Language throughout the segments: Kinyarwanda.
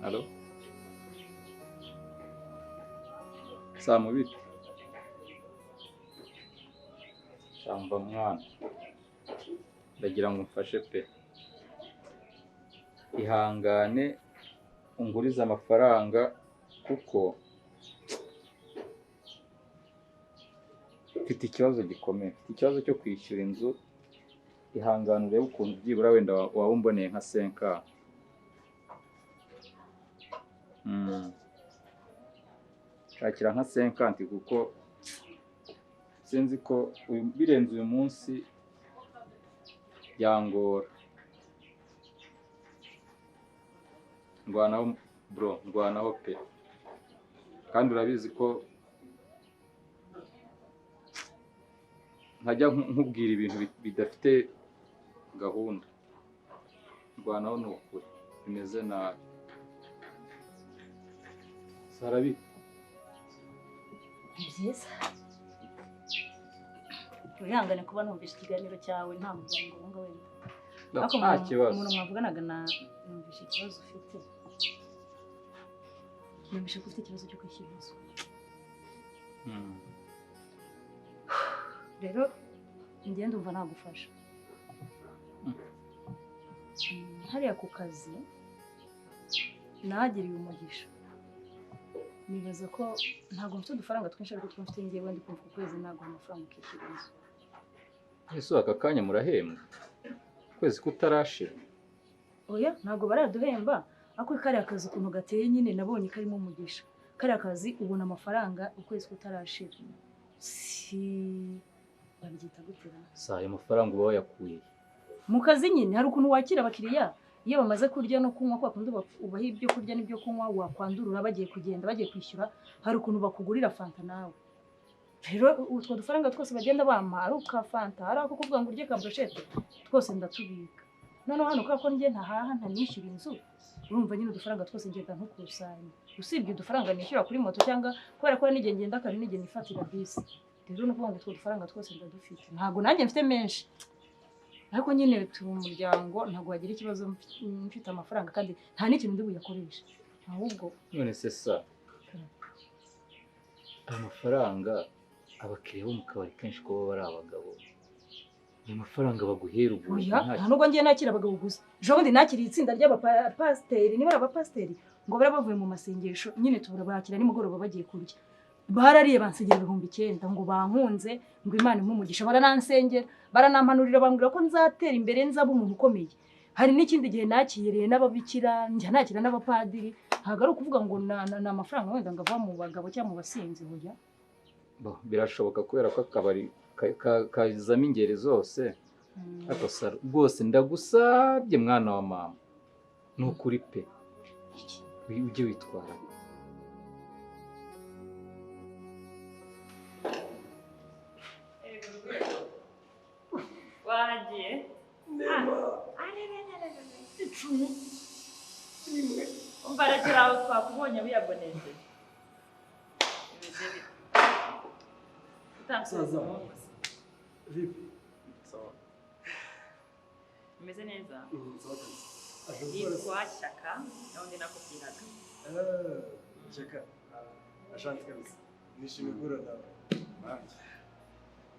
Halo? Samu bite? Shamba mwana. Ndagira ngo umfashe pe. Ihangane ungurize amafaranga kuko mfite ikibazo gikomeye. Mfite ikibazo cyo kwishyura inzu. Ihangane urebe ukuntu byibura wenda waba umboneye nka 5K. Shakira nka 50 kuko sinzi ko birenze uyu munsi byangora. Ndwanaho bro, ndwanaho pe. Kandi urabizi ko ntajya nkubwira ibintu bidafite gahunda. Ndwanaho ni ukuri bimeze nabi. Sarabi ni byiza wihangane kuba numvise ikiganiro cyawe nta muryango wunga wenda. Nta kibazo. Umuntu mwavuganaga na numvise ikibazo ufite. Numvise ko ufite ikibazo cyo kwishyura inzu. Rero njye ndumva nagufasha. Hariya ku kazi nahagiriye umugisha. Nibaza ko ntabwo mfite udufaranga twinshi ariko two mfite ngewe ndi kumva ku kwezi ntabwo amafaranga ukishyura inzu. Ese aka kanya murahembwa? Kwezi kutarashira? Oya ntabwo baraduhemba ariko kariya kazi ukuntu gateye nyine nabonye karimo umugisha. Kariya kazi ubona amafaranga ukwezi kutarashira. Si babyita gutera. Sa ayo mafaranga uba wayakuye? Mu kazi nyine hari ukuntu wakira abakiriya iyo bamaze kurya no kunywa kwa kundi ubaha ibyo kurya n'ibyo kunywa wakwandurura bagiye kugenda bagiye kwishyura hari ukuntu bakugurira fanta nawe. Rero utwo dufaranga twose bagenda bampa ari uka fanta ari ako kuvuga ngo urye ka brochette twose ndatubika. Noneho hano kubera ko njye ntahaha ntanishyura inzu urumva nyine udufaranga twose ngenda ntukusanya. Usibye udufaranga nishyura kuri moto cyangwa kubera ko n'igihe ngenda kare n'igihe nifatira bisi. Rero ni ukuvuga ngo utwo dufaranga twose ndadufite. Ntabwo nanjye mfite menshi. Ariko nyine turi umuryango ntabwo wagira ikibazo mfite amafaranga kandi nta n'ikintu ndi buyakoreshe. Ahubwo none se sa amafaranga abakiriya bo mu kabari kenshi ko baba ari abagabo, ayo mafaranga baguhera ubuntu? Nta nubwo ngiye nakira abagabo gusa. Ejo bundi nakiriye itsinda ry'abapasiteri, niba ari abapasiteri ngo bari bavuye mu masengesho nyine tubura bakira nimugoroba bagiye kurya. Barariye bansigira 9000 ngo bankunze ngo Imana impe umugisha, baranansengera baranampanurira bambwira ko nzatera imbere nzaba umuntu ukomeye. Hari n'ikindi gihe nakiriye n'ababikira njya nakira n'abapadiri. Ntabwo ari ukuvuga ngo ni amafaranga wenda ngo ava mu bagabo cyangwa mu basinzi burya. Birashoboka kubera ko akabari kazamo ingeri zose. Ariko rwose ndagusabye mwana wa mama ni ukuri pe ujye witwara. Wagiye 10 rimwe umva rekera aho twakubonye wiyaboneje. Bimeze bite? Saza. Vipi? Sawa. Bimeze neza? Sawa kabisa. Yitwa Shyaka naho nakubwiraga. Shyaka. Asante kabisa. Nishimiye guhura nawe.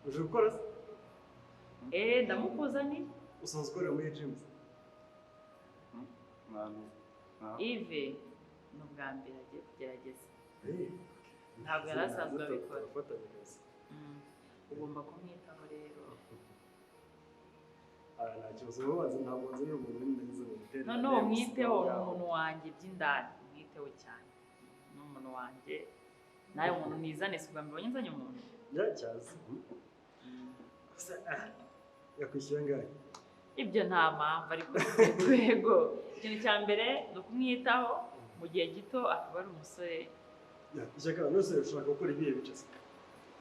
Uje gukora se? Ndamukuzaniye. Usanzwe ukorera muri James? Yves ni ubwa mbere agiye kugerageza. Ntabwo yari asanzwe abikora. Ugomba kumwitaho rero. Nta kibazo babanza ntabwo nzanira umuntu w'indagize mu miterere. Noneho mwiteho ni umuntu wanjye by'indani, mwiteho cyane. Ni umuntu wanjye. Nawe umuntu nizane si ubwa mbere ubonye nzanye umuntu. Cyazi. Yakwishyura angahe? Ibyo nta mpamvu ariko rwego. Ikintu cya mbere ni ukumwitaho mu gihe gito akaba ari umusore. Shyaka nose ushaka gukora ibihe bice se?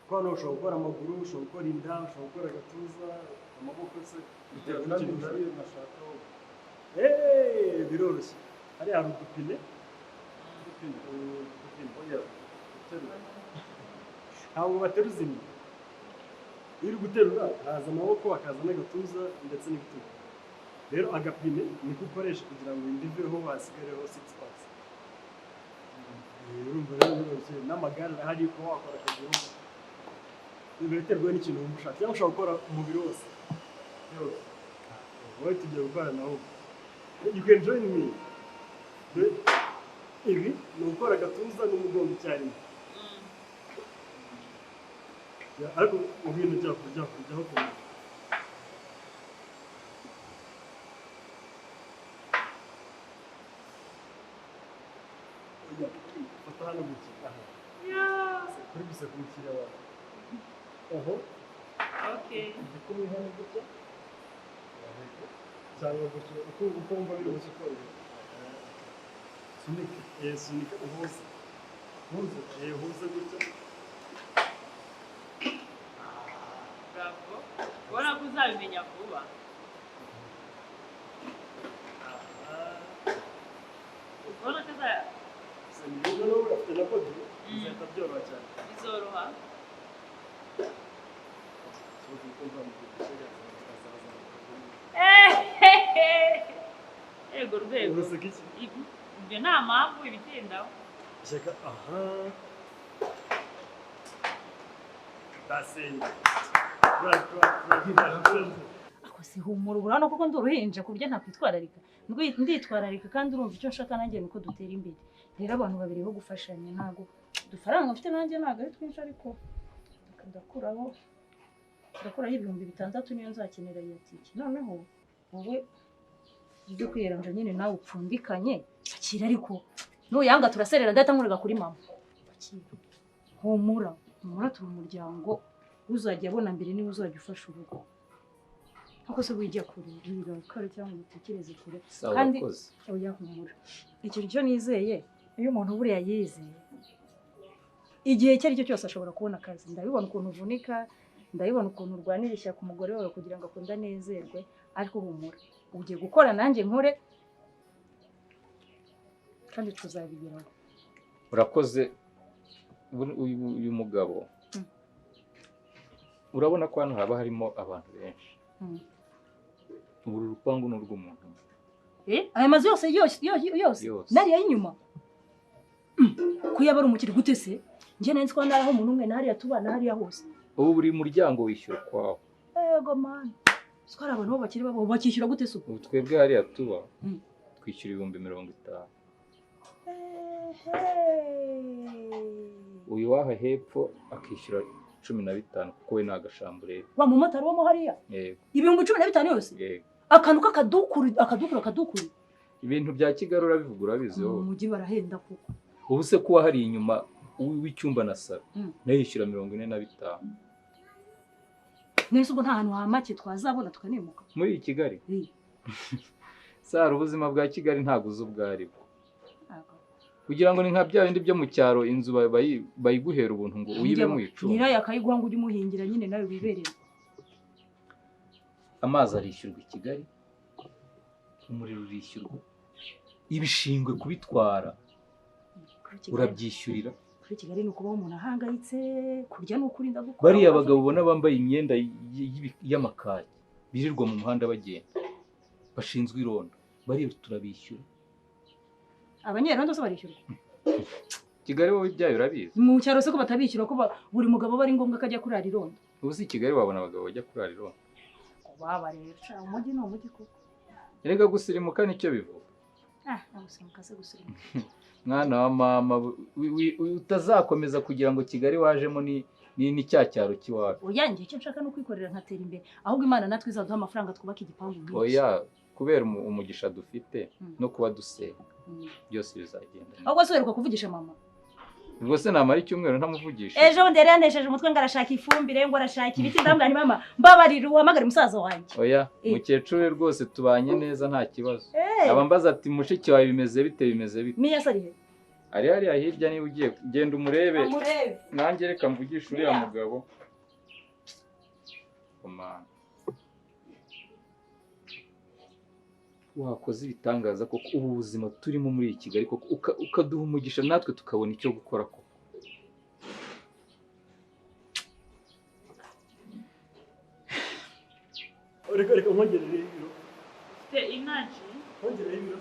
Ko hano ushobora gukora amaguru, ushobora gukora inda, ushobora gukora agatuza, amaboko se biterwa n'ikintu ushaka. Biroroshye. Hariya hari udupine. Udupine. Oya, guterura. Ntabwo bateruza inda. Iyo uri guterura haza amaboko hakaza n'agatuza ndetse n'ibitugu. Rero agapine niko ukoresha kugira ngo inda iveho hasigareho 6 packs. Urumva rero biroroshye, n'amagare arahari kuba wakora akaguru. Biterwa n'ikintu wumva ushaka, cyangwa ushobora gukora umubiri wose. Yose. Wowe tugiye gukora nawe. You can join me. Ibi ni ugukora agatuza n'umugongo icyarimwe. Ariko mu bintu byakujyaho kumenya. Fata hano gutya. Kuri gusa ku mukiriya wawe. Oho. Okay. Igikumwe hano gutya. Cyangwa gutya uko wumva biri buze koroha. Sunika. Sunika uhuze. Uhuze. Uhuze gutya. Bravo. Ubona ko uzabimenya vuba. Ubona ko Ni nawe afite na body bizahita byoroha cyane. Bizoroha. Ego rwego. Uraseka iki? Ibyo nta mpamvu ibitindaho. Ishyaka aha. Dasenye. Ako si humura ubura kuko ndi uruhinja ku buryo ntakwitwararika. Nditwararika kandi urumva icyo nshaka nanjye nuko dutera imbere. Rero abantu babiri bo gufashanya ntago dufaranga mfite nanjye ntago ari twinshi ariko ndakuraho 6000 niyo nzakenera iyo tike. Noneho wowe ibyo kwiyeranja nyine nawe upfundikanye akira ariko nuyanga turaserera ndahita nkurega kuri mama. Akira. Humura, humura turi umuryango uzajya abona mbere niwe uzajya ufasha urugo. Nkuko se wijya kure wirakare cyangwa utekereze kure kandi oya humura. Ikintu cyo nizeye iyo umuntu buriya yizeye igihe icyo ari cyo cyose ashobora kubona akazi. Ndabibona ukuntu uvunika, ndabibona ukuntu urwanira ishyaka umugore wawe kugira ngo akunde anezerwe, ariko humura ugiye gukora nanjye nkore kandi tuzabigeraho. Urakoze. Uyu mugabo urabona ko hano haba harimo abantu benshi. Uru rupangu ni urw'umuntu. Aya mazu yose yose yose nariya y'inyuma ko yaba ari umukiri gute se? Njye nari nzi ko naraho umuntu umwe nariya tubana hariya hose. Ubu buri muryango wishyura kwawo. Ego man. Twari abantu bo bakiri babo bakishyura gute se? Ubu twebwe hariya tuba twishyura 50,000. Uyu waha hepfo akishyura 15 kuko we nagashambure. Wa mumotari wo mo hariya? Yego. 15,000 yose? Yego. Akantu k'akadukuru akadukuru. Ibintu bya Kigali urabivuga urabizi wowe. Mu mujyi barahenda kuko. Ubu se kuba hari inyuma w'icyumba na salo nayo yishyura 45. Nese ubwo nta hantu hamake twazabona tukanimuka. Muri Kigali? Sara ubuzima bwa Kigali ntago uzi ubwari bwo. Kugira ngo ni nka bya bindi byo mu cyaro inzu bayiguhera ubuntu ngo uyibe mu icumbi. Nyirayo akayiguha ngo ujye umuhingira nyine nawe wiberere. Amazi arishyurwa i Kigali, umuriro urishyurwa, ibishingwe kubitwara urabyishyurira. Kuri Kigali ni ukubaho umuntu ahangayitse, kurya ni ukurinda gukora. Bariya bagabo ubona bambaye imyenda y'amakaki birirwa mu muhanda bagenda bashinzwe irondo, bariya turabishyura. Abanyerondo se barishyurwa? Kigali wowe ibyayo urabizi. Mu cyaro se ko batabishyura ko buri mugabo bari ngombwa akajya kurara irondo. Ubu si Kigali wabona abagabo bajya kurara irondo. Baba rero umujyi ni umujyi koko. Erega gusirimuka nicyo bivuga. Gusirimuka se gusirimuka. Mwana wa mama utazakomeza kugira ngo Kigali wajemo ni cya cyaro kiwacu. Oya njye icyo nshaka no kwikorera nkatera imbere. Ahubwo Imana natwe izaduha amafaranga twubaka igipangu nk'iki. Oya kubera umugisha dufite no kuba dusenga byose bizagenda. Ahubwo se uheruka kuvugisha mama? Ubwo se namara icyumweru ntamuvugisha. Ejo bundi yari yanesheje umutwe ngo arashaka ifumbire ngo arashaka ibiti, ndamubwira nti mama mbabarira uhamagare musaza wanjye. Oya mukecuru we rwose tubanye neza nta kibazo. Abambaza ati mushiki wawe bimeze bite bimeze bite? Miya se ari he? Ari hariya hirya niba ugiye genda umurebe. Nanjye reka mvugishe uriya mugabo. Wakoze ibitangaza koko ubu buzima turimo muri Kigali koko ukaduha umugisha natwe tukabona icyo gukora koko. Reka nkongerere ibiro. Ufite energy? Nkongerere ibiro.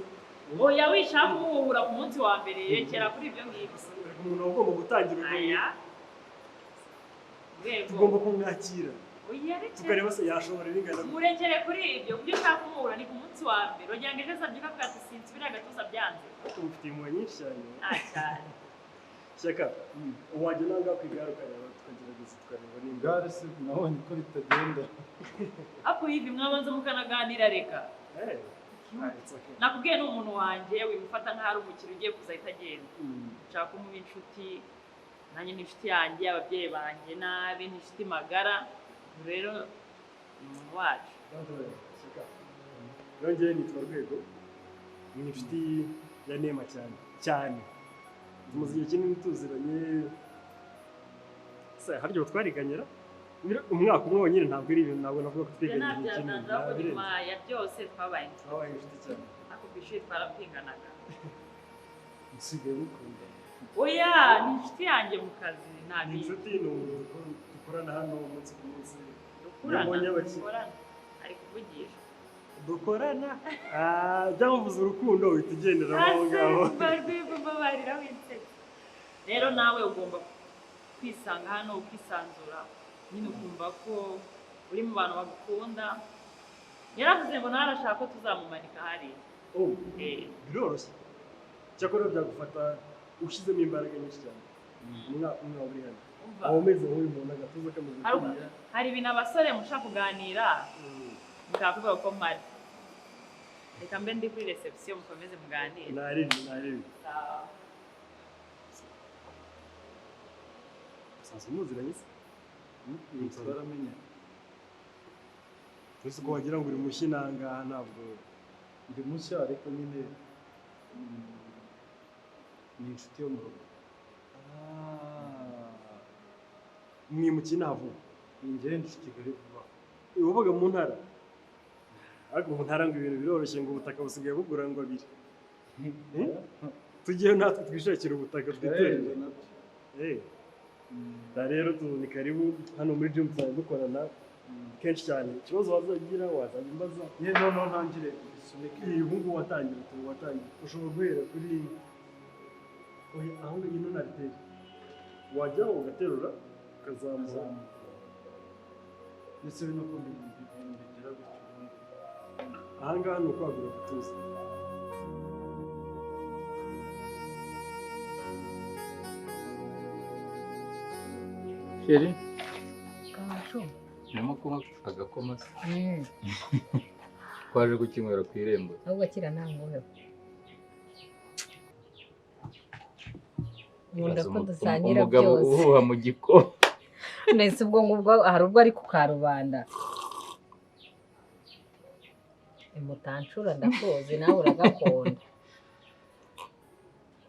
Oya wishaka kumuhura ku munsi wa mbere rekera kuri ibyo ngibyo. Umuntu ugomba gutangira Aya. Rwego. Tugomba kumwakira. Oya rekera. Tukareba se yashobora bingana. Murekere kuri ibyo, kubyo ushaka kumuhura ni ku munsi wa mbere. Wagira ngo ejo azabyuka avuga ati sinsubira agatuza byanze. Ufite impuhwe nyinshi cyane. Ah cyane. Shyaka, wajya nanga ku igare ukareba tukagerageza tukareba nimba. Igare se nabonye ko ritagenda. Apo hivi mwabanza mukanaganira reka. Nakubwiye ni umuntu wanjye wimufata nk'aho ari umukiriya ugiye kuza ahita agenda. Nshaka kumuba inshuti, nanjye ni inshuti yanjye, ababyeyi banjye nabi, ni inshuti magara. Rero ni umuntu wacu. Yongeye nitwa Rwego, ni inshuti ya Nema cyane cyane. Tumaze igihe kinini tuziranye, se harya twariganyira umwaka umwe wonyine ntabwo ari ibintu ntabwo navuga ko twiganye igihe kinini. Nyuma ya byose twabaye inshuti cyane. Ariko ku ishuri twarapinganaga. Nsigaye mukunda. Oya ni inshuti yanjye mu kazi nta Ni bindi. inshuti ni umuntu dukorana hano umunsi ku munsi. Dukorana ari kuvugisha. Dukorana byamuvuze urukundo uhita ugendera aho ngaho. Mbabarira winsetse. Rero nawe ugomba kwisanga hano ukisanzura nyine ukumva ko uri mu bantu bagukunda. Yaravuze ngo nawe arashaka ko tuzamumanika hariya. Biroroshye. Cyakora byagufata ushyizemo imbaraga nyinshi cyane. Umwaka umwe waba uri hano. Aho umeze nk'uyu muntu agatuza kameze kuriya. Hari ibintu abasore mushaka kuganira mukavuga ko mpari. Reka mbe ndi kuri reception mukomeze muganire. Naribi naribi. Sasa muziranye se? Twaramenye. Ese ko wagira ngo uri mushya nangaha ntabwo ndi mushya ariko nyine ni inshuti yo mu rugo. Mwimukiye inaha vuba? Njye ndi Kigali vuba. Wabaga mu ntara? Ariko mu ntara ngo ibintu biroroshye ngo ubutaka busigaye bugura ngo abiri. Tugiyeyo natwe twishakira ubutaka twiturire. Rero ni karibu hano muri gym tuzajya dukorana kenshi cyane. Ikibazo wazagira wazajya umbaza. Noneho ntangire bisunike. Ubu ngubu watangira watangira. Ushobora guhera kuri aho ino nariteri. Wajya ugaterura ukazamura. Ndetse no bigira gutyo. Aha ngaha ni ukwagura agatuza. Sheri, urimo kunywa agakoma se? Twaje gukinywera ku irembo. Ahubwo akira ntangoheho. Nkunda ko dusangira umugabo byose. Uhuha mu gikoma. Nese ubwo ngubwo hari ubwo ari ku karubanda. Mutancura ndakoze nawe uragakunda.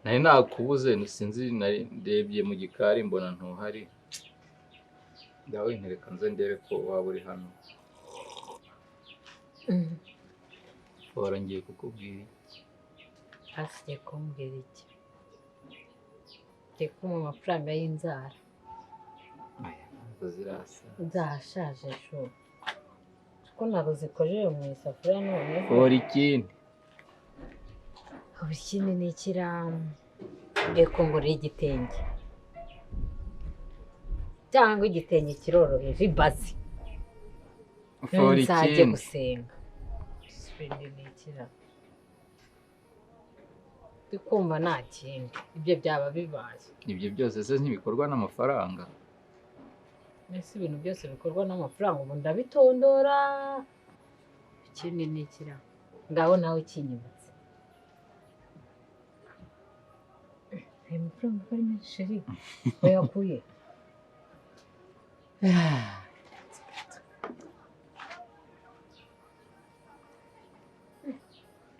Nari nakubuze sinzi nari ndebye mu gikari mbona ntuhari. Ndawe ntereka nze ndebe ko waba uri hano. Warangiye kukubwira iki? Asigiye kumbwira iki? Ngiye kumuha amafaranga y'inzara. Zirasa. Nzashaje sho. Ko ntabwo zikojeje mu isafuriya noneho. Kora ikindi. Ubu ikindi ni ikiramu. Ngiye kungurira igitenge. Cyangwa igitenge kiroroheje ibazi. Kora Nzajye ikindi. gusenga. Ikindi ni ikiramu. Ndi kumva nta kindi. Ibyo byaba bibaye. Ibyo byose se ntibikorwa n'amafaranga? Ese ibintu byose bikorwa n'amafaranga ubu ndabitondora. Ikindi ni ikiramu. Ngaho nawe kinyibutse. Ayo mafaranga ko ari menshi sheri. Wayakuye?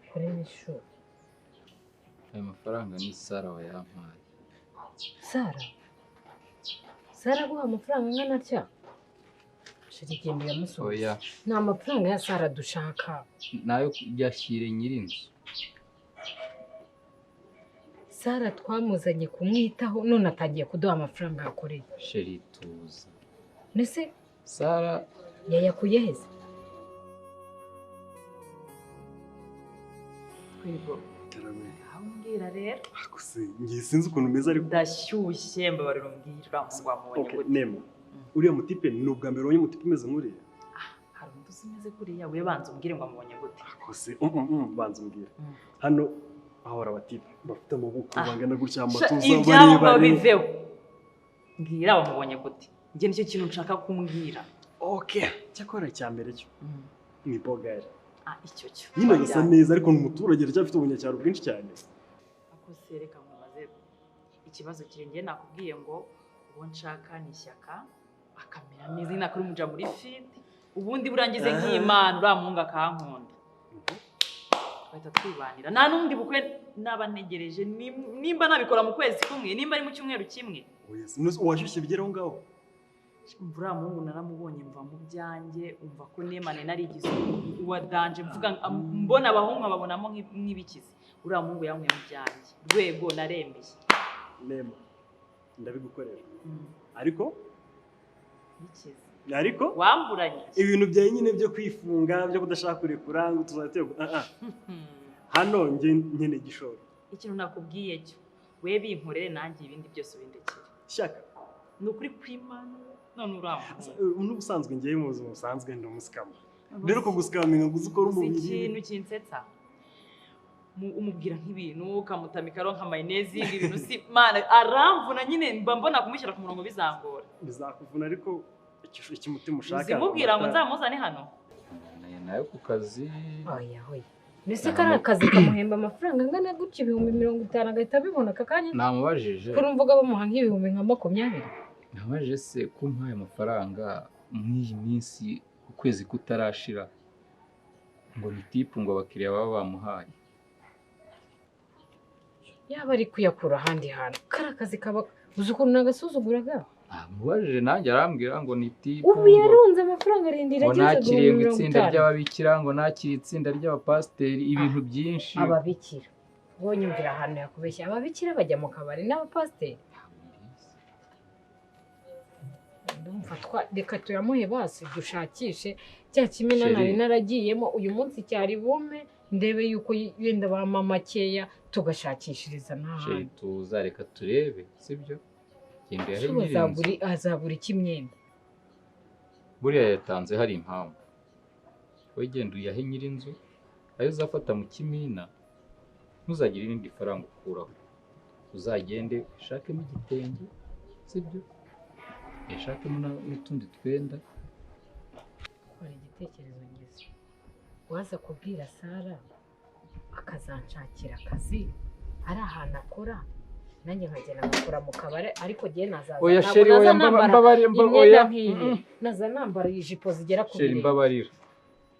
Kuri mishu. Ayo mafaranga ni Sara wayampaye. Sara? Sara aguha amafaranga angana atya? Sheri genda uyamusubize. Oya. Ni amafaranga ya Sara dushaka. Nayo yashyire nyir'inzu. Sara twamuzanye kumwitaho none atangiye kuduha amafaranga yakoreye. Sheri tuza. Nese Sara yayakuye heza? Rwego, Aho umbwira rero. Akuse ngiye sinzi ukuntu umeze ariko ndashyushye, mbabarira umbwira ngo wamubonye Okay, gute? Nema. Uriya mutipe ni ubwa mbere ubonye umutipe umeze nk'uriya? Hari undi uzi umeze kuriya? We banza umbwire ngo wamubonye gute. Akose banza umbwire. Hano ahora abatipe bafite amaboko bangana gutya, amatuza Ibyabo ngo barebare. biveho, mbwira wamubonye gute, njye nicyo kintu nshaka kumbwira. Okay, cyakora icya mbere cyo ni bogari. Ah, icyo cyo Nyine arasa neza, ariko ni umuturage, aracyafite ubunyacyaro bwinshi cyane. Akose reka nkubaze ikibazo kiri, njye nakubwiye ngo uwo nshaka ni Ishyaka, akamera neza nyine, akora umuja muri fit, ubundi burangize nk'Imana, uriya muhungu akankunda, tugahita twibanira, nta n'undi bukwe naba ntegereje. Nimba nabikora mu kwezi kumwe, nimba ari mu cyumweru kimwe. Oya, washyushye bigera aho ngaho? Umva, uriya muhungu naramubonye mva mu byanjye, umva ko nemane narigize uwa danger, mvuga mbona abahungu nkababonamo nk'ibikizi. Uriya muhungu yankuye mu byanjye, rwego naremeye. Nema, ndabigukorera, ariko Bikize. Ariko Wamburanye. ibintu byawe nyine byo kwifunga, byo kudashaka kurekura ngo tuzajya ah ah, hano njye nkeneye igishoro. Ikintu nakubwiye cyo, we binkorere, nanjye ibindi byose ubindekere. Shyaka. Ni ukuri kw'Imana, none uriya muhungu N'ubusanzwe ngewe mu buzima busanzwe ndi umusikama, rero ko gusikaminga ngo uzi ukora Uzi umubiri. ikintu kinsetsa? Umubwira nk'ibintu ukamutamika nka mayonezi, ibintu si mana aramvuna nyine, mba mbona kumushyira ku murongo bizangora. Bizakuvuna, ariko icyo umutima ushaka. Uzimubwira ngo amata- nzamuzane hano. Nayo ku kazi. Oya oya, mbese kariya akazi kamuhemba amafaranga angana gutya, 50,000, agahita abibona aka kanya? Namubajije. Kuri mvuga bamuha nk'ibihumbi nka 20. Namubajije se ko umpaye amafaranga mw'iyi minsi ukwezi kutarashira, ngo ni tip, ngo abakiriya baba bamuhaye. Yaba ari kuyakura ahandi hantu, kariya kazi kaba, uzi ukuntu nagasuzuguraga? Namubajije nanjye, arambwira ngo ni tip. Ubu ngo yarunze amafaranga arindira ngo ageze nakiriye ibihumbi ngo mirongo itsinda itanu ry'ababikira, ngo nakiriye itsinda ry'abapasiteri, ibintu byinshi. Ababikira ubonye, nyumvira ahantu yakubeshya, ababikira bajya mu kabari n'abapasiteri? Ndumva reka tuyamuhe basi, dushakishe cya kimina Chérie. Nari naragiyemo uyu munsi, cyari bume ndebe yuko yenda bampa makeya, tugashakishiriza Chérie, n'ahandi. tuza, reka turebe, sibyo? Genda uyahe Ese ubu nyir'inzu. Azagura iki imyenda? Buriya yatanze hari impamvu. Wowe genda uyahe nyir'inzu, ayo uzafata mu kimina ntuzagire irindi faranga ukuraho, uzagende ushakemo igitenge, sibyo? Ushakemo n'utundi twenda. Hari igitekerezo ngize: waza kubwira Sara akazanshakira akazi ari ahantu akora, nanjye nkagenda ngakora mu kabari, ariko jye nazaza Oya ntabwo chérie, naza oya, nambara mbabarira, imyenda oya. nk'iyi, naza nambara ijipo zigera ku Chérie, birenge. mbabarira,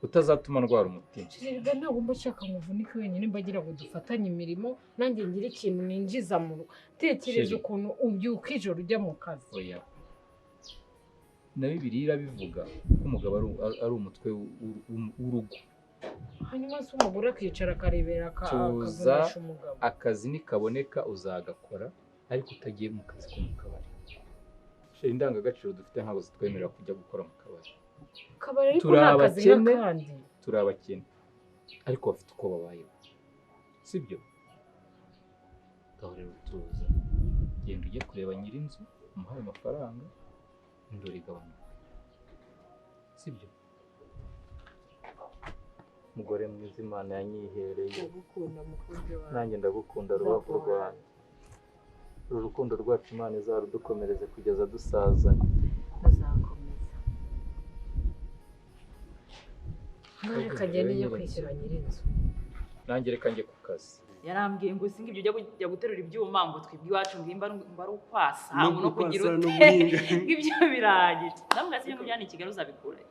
utazatuma ndwara umutima. Erega ntabwo mba nshaka ngo uvunike wenyine, mba ngira ngo dufatanye imirimo, nanjye ngire ikintu ninjiza mu rugo. Tekereza Chérie. ukuntu ubyuka ijoro ujya mu kazi. Oya, na Bibiliya irabivuga ko umugabo ari umutwe w'urugo. Hanyuma se umugore akicara akarebera Tuza. akavunisha umugabo? Akazi nikaboneka uzagakora, ariko utagiye mu kazi ko mu kabari. Chérie, indangagaciro dufite ntabwo zitwemerera kujya gukora mu kabari. Kabari ariko Turi ni akazi abakene. nk'akandi. Turi abakene, ariko bafite uko babayeho, sibyo? Ngaho rero tuza, genda ujye kureba nyir'inzu, umuhaye amafaranga, indoro igabanuka, sibyo? Mugore mwiza Imana yanyihereye. Ndagukunda, mukunzi wawe. Nanjye ndagukunda, rubavu rwanjye. Uru rukundo rwacu Imana izarudukomereze kugeza dusazanye. Azakomeza. Ngaho reka ngende njye kwishyura nyir'inzu. Nanjye reka njye ku kazi. Yarambwiye ngo singa ibyo ujya guterura ibyuma, ngo twebwe iwacu ngo imba ngo ari ukwasa, No ngo no kugira gukwasa no ute, guhinga. ngo ibyo birahagije. Ndamubwira se ngo byane i Kigali uzabikure?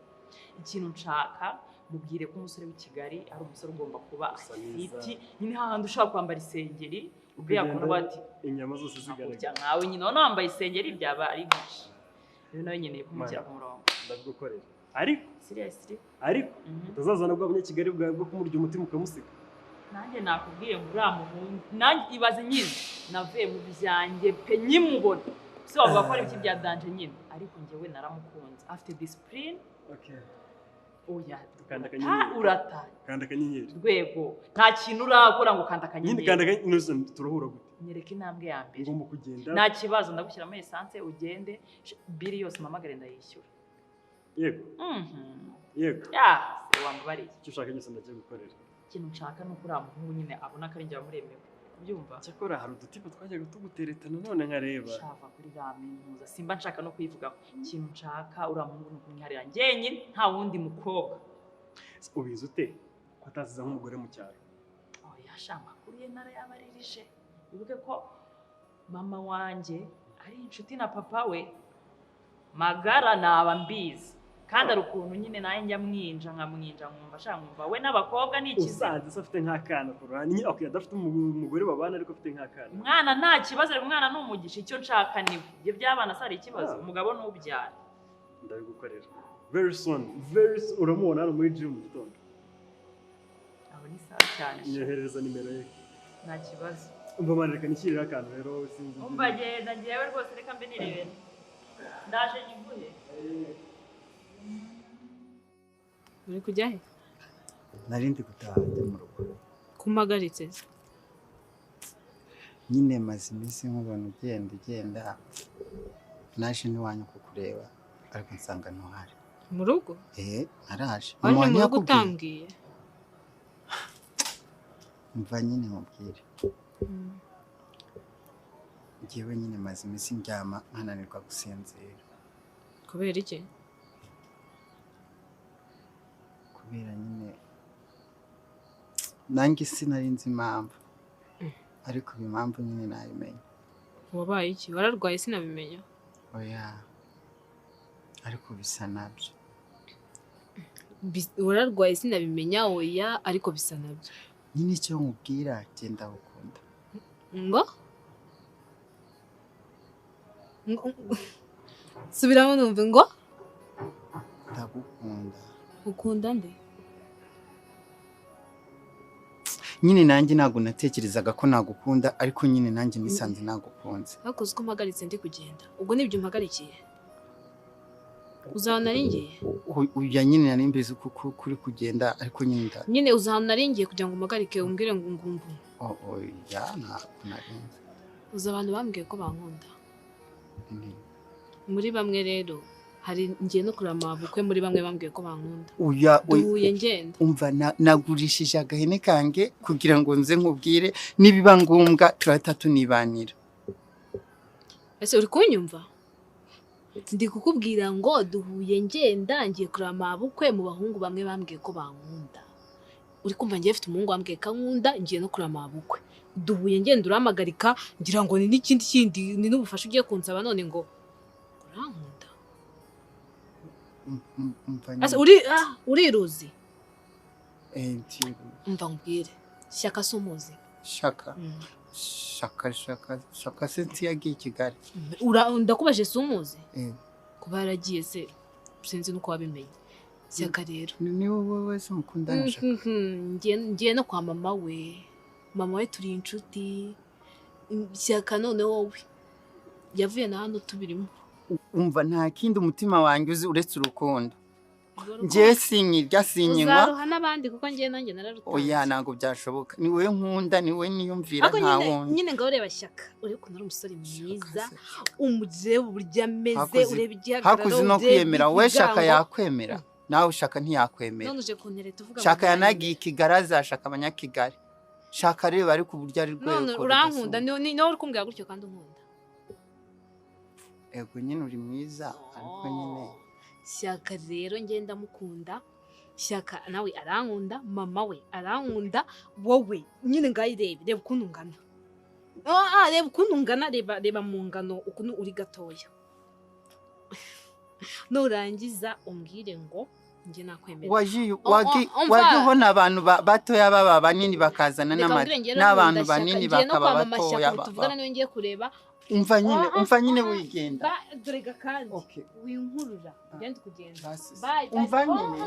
Ikintu nshaka, mubwire ko umusore w'i Kigali ari umusore ugomba kuba Usa neza. afite nyine hahandi ushobora kwambara isengeri uriya Ukagenda kuntu bati inyama zose hakurya zigaragara. Nkawe nyine ubona wambaye isengeri byaba ari byinshi. Rero nawe nkeneye kumushyira ku murongo. Ndabigukorera, ariko Seriously. ariko utazazana bwa bunyakigali bwawe bwo kumurya umutima ukamusiga. Nanjye nakubwiye ngo uriya muhungu, nanjye ibaze nyine navuye mu byanjye pe, nkimubona si wavuga ko ari ibiki bya danger nyine, ariko njyewe naramukunze, afite discipline. Okay. Oya. Kanda Urata, akanyenyeri. urata. Kanda akanyenyeri. Rwego. Nta kintu urakora ngo kanda Nyine akanyenyeri. kanda akanyenyeri turahura gute? Nyereka intambwe ya mbere. Ngomba kugenda. Nta kibazo ndagushyiramo essence ugende biri yose mpamagare ndayishyura. Yego. Yego. Ya, se wambabariye. Icyo ushaka cyose ndakigukorera. Ikintu nshaka ni uko uriya muhungu nyine abona ko ari njye wamuremewe. Ubyumva? Cyakora hari udutipe twajyaga tugutereta nanone nkareba. Shava kuri ramentuza simba nshaka no kuyivugaho. Ikintu nshaka uriya muhungu ni ukumwiharira njyenyine nta wundi mukobwa. Ubizi ute ko atasize nk'umugore mu cyaro? Oya sha amakuru ye narayabaririje. Wibuke ko mama wanjye ari inshuti na papa we magara naba mbizi. Kandi ari ukuntu nyine nawe njya mwinja nkamwinja nkumva sha nkumva we n'abakobwa ni ikiziba. Usanze se afite nk'akana ku ruhande nyine okay, adafite umugore babana ariko afite nk'akana. Umwana nta kibazo, ariko umwana ni umugisha, icyo nshaka niwe. Ibyo by'abana si ari ikibazo, umugabo ni ubyara. Ndabigukorera. Very soon, very soon uramubona hano muri gym mu gitondo. Abo ni sawa cyane. Nyoherereza nimero ye. Nta kibazo. Umva mwana reka nishyirire akantu rero wowe sinzi. Umva genda njyewe rwose reka mbe nirebera. Ndaje nyiguhe. Uri kujya he? Nari ndi gutaha njya mu rugo. Kumagaritse. Nyine maze iminsi nkubona ugenda ugenda. Naje n'iwanyu kukureba ariko nsanga ntuhari. Mu rugo? Naraje. Waje mu rugo utambwiye? Mva nyine nkubwire. Njyewe nyine maze iminsi ndyama nkananirwa gusinzira. Kubera iki? Kubera nyine nanjye sinari nzi impamvu. Ariko ubu impamvu nyine nayimenya. Wabaye iki? Wararwaye sinabimenya. Oya. Ariko bisa nabyo. Wararwaye sinabimenya oya ariko bisa nabyo. Nyine icyo nkubwira genda ukunda. Ngo? Subiramo numve ngo? Ndagukunda. Ukunda nde? Nyine nanjye ntabwo natekerezaga ko nagukunda ariko nyine nanjye nisanze nagukunze. Ariko uzi ko mpagaritse ndi kugenda. Ubwo nibyo mpagarikiye. Uzahana nari ngiye? Uya nyine nari mbizi kuko kuri kugenda ariko nyine nda. Nyine uzahana nari ngiye kugira ngo umpagarike umbwire ngo ngumbu. Oya ntabwo nari nzi. Uzi abantu bambwiye ko bankunda. Muri bamwe rero hari ngiye no kurama bukwe muri bamwe bambwiye ko bankunda. Uya duhuye ngenda. Umva nagurishije agahene kange kugira ngo nze nkubwire nibiba ngombwa turahita tunibanira. Ese uri kunyumva? Ndi kukubwira ngo duhuye ngenda ngiye kurama bukwe mu bahungu bamwe bambwiye ko bankunda. Uri kumva ngiye mfite umuhungu wambwiye ko ankunda ngiye no kurama bukwe. Duhuye ngenda uramagarika ngira ngo ni n'ikindi kindi ni n'ubufasha ugiye kunsaba none ngo urankunda. Ase uri uriruzi? Umva nkubwire. Shyaka si umuzi. Shyaka. Shaka shaka shaka sinzi yagiye Kigali. Ndakubaje si umuzi? Kuba yaragiye se sinzi nuko wabimenye. Shyaka rero. Ni wowe wese mukundana Shyaka. Ngiye no kwa mama we. Mama we turi inshuti. Shyaka none wowe yavuye na hano tubirimo. Umva nta kindi umutima wanjye uzi uretse urukundo. Ngiye sinyirya sinyinywa. Uzaruha n'abandi kuko ngiye nanjye nararutanze. Oya ntabwo byashoboka. Ni wowe nkunda, ni wowe niyumvira nta wundi. Nyine ngaho ureba Shyaka. Urebe ukuntu ari umusore mwiza, umurebe uburyo ameze, urebe igihagararo. Hakuzi no kwiyemera, we Shyaka yakwemera. Nawe Shyaka ntiyakwemera. None uje kuntereta uvuga ngo Shyaka yanagiye Kigali azashaka abanyakigali. Shyaka reba ariko uburyo ari rwego. None urankunda, ni nawe uri kumbwira gutyo kandi unkunda. Ego nyine uri mwiza ariko nyine Shyaka rero ngenda mukunda. Shyaka nawe arankunda, mama we arankunda, wowe nyine ngayirebe reba ukuntu ungana. Reba ukuntu ungana, reba reba mu ngano ukuntu uri gatoya. Nurangiza umbwire ngo nge nakwemera. Waje ubona abantu batoya baba banini bakazana n'abantu banini bakaba batoya. Tuvugana niwe ngiye kureba. Umva nyine, umva nyine wigenda. Dore kandi. Winkurura. Ngende kugenda. Bye. Umva nyine.